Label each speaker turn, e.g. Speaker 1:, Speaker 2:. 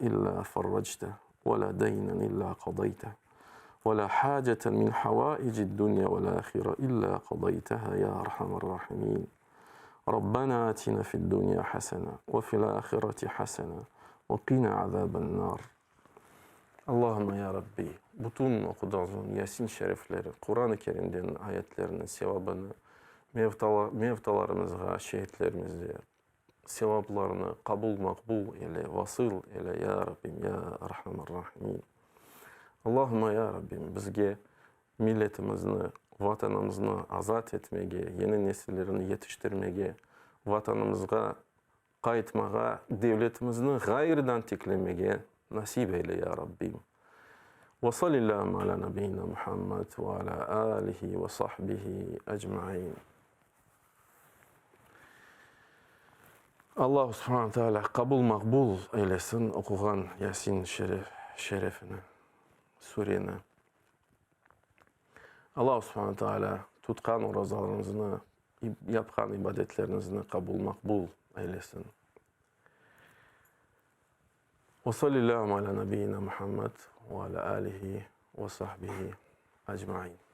Speaker 1: illa farracte, ve la deynen illa qadayte, ve la haceten min havaicid dunya vel ahire illa qadayteha ya erhamer rahimin. Rabbena atina fid dunya hasene, ve fil ahireti hasene, ve qina azaben nar. Allahümme ya Rabbi, bütün oquduğımız Yasin şerifleri, Quran-ı Kerimden ayetlerniñ sevabını mevtalarımızğa, şehitlerimizge sevaplarını qabul maqbul eyle, vasıl eyle, ya Rabbim, ya Erhamer Rahimin. Allahümme ya Rabbim, bizge milletimizni, Vatanımıznı azat etmege, yeni nesillerni yetiştirmege, Vatanımızğa qaytmağa, devletimizni ğayrıdan tiklemege nasip eyle, ya Rabbim. Ve salillâhümme alâ nebiyyina Muhammed ve alâ âlihi ve sahbihi ecmaîn. Allahu subhane teala qabul maqbul eylesin oquğan Yasin şerefini, sureni. Allahu subhane teala tutqan orazalarıñıznı, yapqan ibadetleriñizni qabul maqbul eylesin. Ve salillâhümme alâ nebiyyina Muhammed ve alâ âlihi ve sahbihi ecmaîn.